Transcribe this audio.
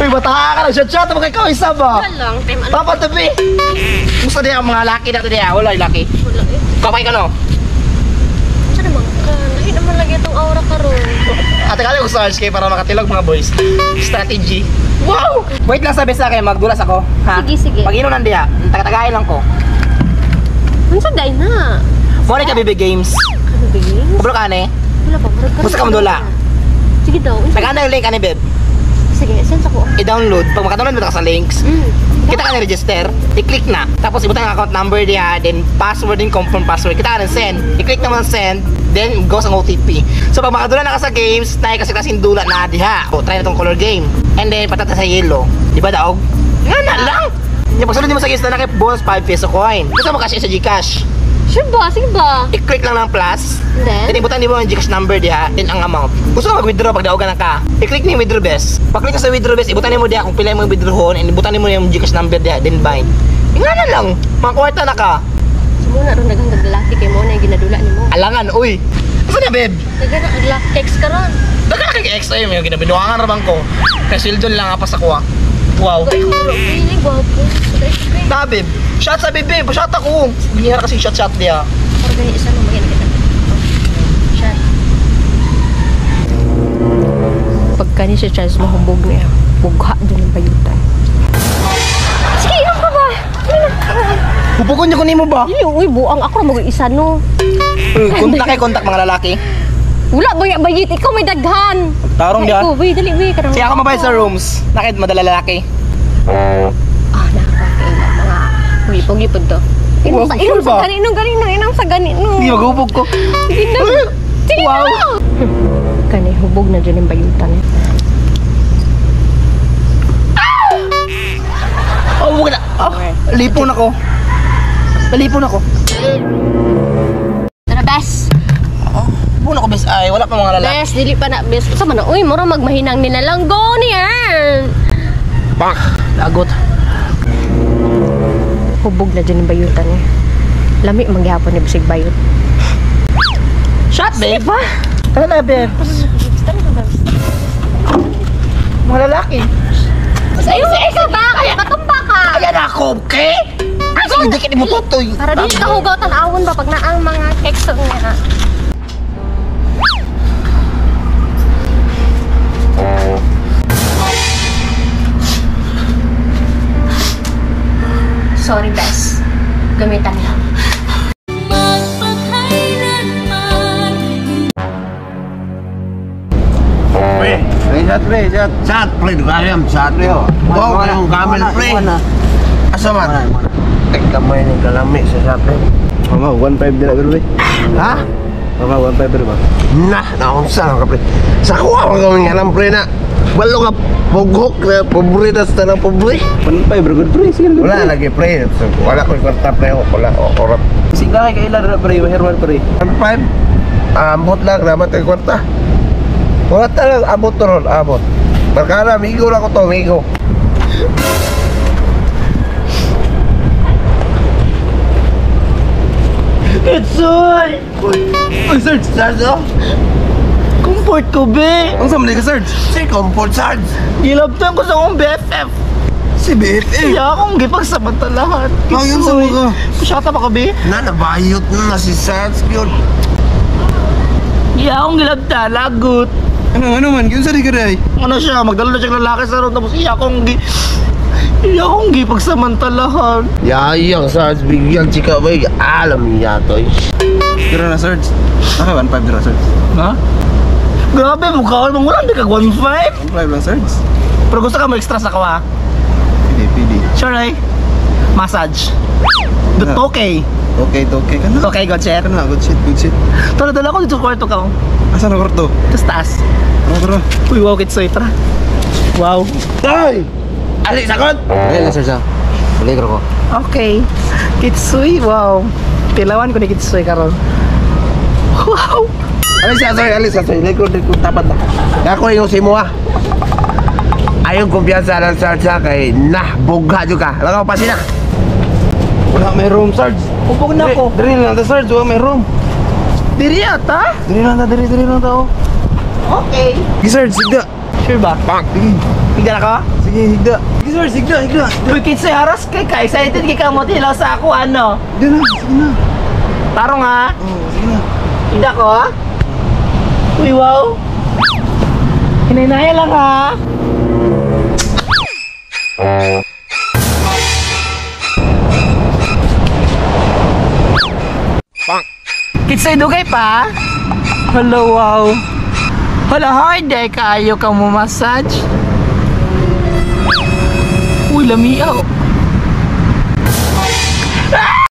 Uy, bata ka na. Shot-shot. Mga ikaw isa ba? Wala lang. Time ano? Papa, tabi. Gusto niya ang mga laki na ito niya. Wala yung laki. Wala eh. Kapay ka no? Sa naman ka? Lahi naman lagi itong aura karon. Ate kala ko sa RSK para makatilog mga boys. Strategy. Wow! Wait lang sabi sa akin, magdulas ako. Ha? Sige, sige. Pag inom nandiya, tagatagayin lang ko. Unsa day na? Muna ka BB Games. Ano ba yun? Kablo ka ane? Wala pa. Murag Gusto ka mandula? Sige daw. Unsa? Nag-ano yung link ani, babe? Sige, send sa ko. I-download. Pag makadownload mo ka sa links, kita ka na-register, i-click na. Tapos ibutang ang account number niya, then password din, confirm password. Kita ka na send. I-click naman send, then goes ang OTP. So pag makadula na ka sa games, tayo kasi klaseng dula na diha. O, try na tong color game. And then patata sa yellow. Di ba daog? Nga na lang! Yung pagsunod mo sa games na bonus 5 peso coin. Gusto mo cash in sa GCash. Sure ba? Sige ba? I-click lang ng plus. Then? Then ibutan mo ang GCash number diha, then ang amount. Gusto mo mag-withdraw pag daogan na ka. I-click ni withdraw best. Pag-click ka sa withdraw best, ibutan mo diha kung pila mo withdrawon and ibutan mo yung GCash number diha, then bind. Nga na lang, makakuwarta na ka. So muna ron daghang lalaki kay mo na yung ginadula nimo. Alangan, uy. Asa na, babe? Daghang ang text karon. Daga na kay ex ay, may ginabinuangan ra bang ko. Kay Sheldon lang apa sa kuha. Wow. Ay, ko pili gwapo. Ta, babe. Shot sa babe, babe. Shot ako. Ginihara kasi shot shot diha. Pero gani isa no magina kita. Shot. Pagka ni si Charles mahumbog niya, bugha dyan ang bayutan. Sige, inom ka ba? Hubugon niyo ko nimo ba? Ay, uy, buang ako ra mag-isa no. Uy, kontak kay kontak mga lalaki. Wala ba ya bayit? Ikaw may daghan. Tarong diha. Ay, uy, dali, uy, karang. Siya ako mabayad sa rooms. Nakit madala lalaki. Ah, nakakaila mga uy, pogi pod to. Inom Wow, sa inom sure sa ba? gani no, gani no, inom sa gani no. Hindi maghubog ko. Sige na. Sige Wow. na. Kani hubog na dyan yung bayutan. Oh, wag na. Oh, lipon ako. Nalipon ako. Tara, bes. Oh, lipon ako, bes. Ay, wala pa mga lalaki. Bes, dili pa na, bes. Usa man na, uy, mura magmahinang nilalang. Go niya. Bang! Lagot. Hubog na dyan yung bayutan eh. Lami mangyapon ni bisig bayot. Shot, babe. Ba? Tara na, babe. Mga lalaki. Ayun, ikaw ba? Matumba ka. Ayan ako, okay? Ay, sige, dikit mo tutoy. Para dili ka hugaw tan-awon ba pag naang mga kekso niya. Sorry, bes. Gamitan lang. Pre, Shot pre, shot. shot pre, kayam shot pre. Wow, kayong camel pre. Asa man? Teka may ni kalami sa shot pre. Mama, 1.5 din ako pre. Ha? Mama, 1.5 pre ba? Na, naunsa na ka pre. Sa kuha mo kami alam pre na. Walo ka pugok na pobre tas tanang pobre. 1.5 bro, good pre. Sige, good Wala pre. lagi pre. So, wala ko'y kwarta pre. Wala, orap. Sige ka kay kaila ra pre, mahirwan pre. 1.5. Ambot lang, dapat ay kwarta. Wala talagang abot to ron, abot. Barkada, migo lang ko to, migo. Etsoy! Uy, Sarge. Sarge, oh. Comfort ko, be. Ang sa ka, Sarge? Si comfort, Sarge. Gilabtan ko sa akong BFF. Si BFF. Kaya akong gipagsamantalahan. Ang yun sa mga. Shut up ako, be. Na, nabayot na si Sarge yun. Iya akong gilabtan, lagot. Ano, ano man? Yun sa di ka day. Ano siya, magdala na siyang lalaki sa room, tapos iya akong gipagsamantalahan. Yayang Sarge, bigyan chika ba? Alam niya to. Eh. Pero na, Sarge. Naka 1.5 dira, Sarge. Ha? Grabe, mukha ko, wala hindi ka 1.5. 1.5 lang, Sarge. Pero gusto ka mo extra sa kawa? Pwede, pwede. Sure, eh. Massage. Na. Okay. Okay, okay ka na. Okay, good shit. Ka na, good shit, good shit. Tara, dala ko dito sa kwarto ka. oh. Asa na kwarto? Tapos taas. Tara, tara. Uy, wow, kitsoy, tara. Wow. Ay! Ali, sagot! Ayun lang, Sarge. Alegro ko. Okay. Kitsoy, wow. Tilawan ko ni Kitsoy karon. Wow. Alis, asoy, alis, asoy. Likod, likod, tapat na. Ako yung simuha. Ayaw kumpiyansa ng Sarge ha, kay nah, bugha dyan ka. Lagaw pa sila. Wala may room, Sarge. Upog na ko. Diri lang ta, Sarge. Wala may room. Diri ata? Diri lang ta, diri, diri lang ta, oh. Okay. Sige, Sarge, sigda. Sure ba? Sige. Higda na ko? Sige, higda. Sige, Sarge, higda, higda. Uy, Kitsoy, haras kay ka. Excited kay ka mo tilaw sa ako, ano? Higda na, sige na. Tarong ha? Oo, sige na. Higda ko ha? Uy, wow. Hinay-hinay lang ha. Kitsoy, dugay pa. Hello, wow. Hala, hard eh. Kaayo ka mo massage. Uy, lamiaw.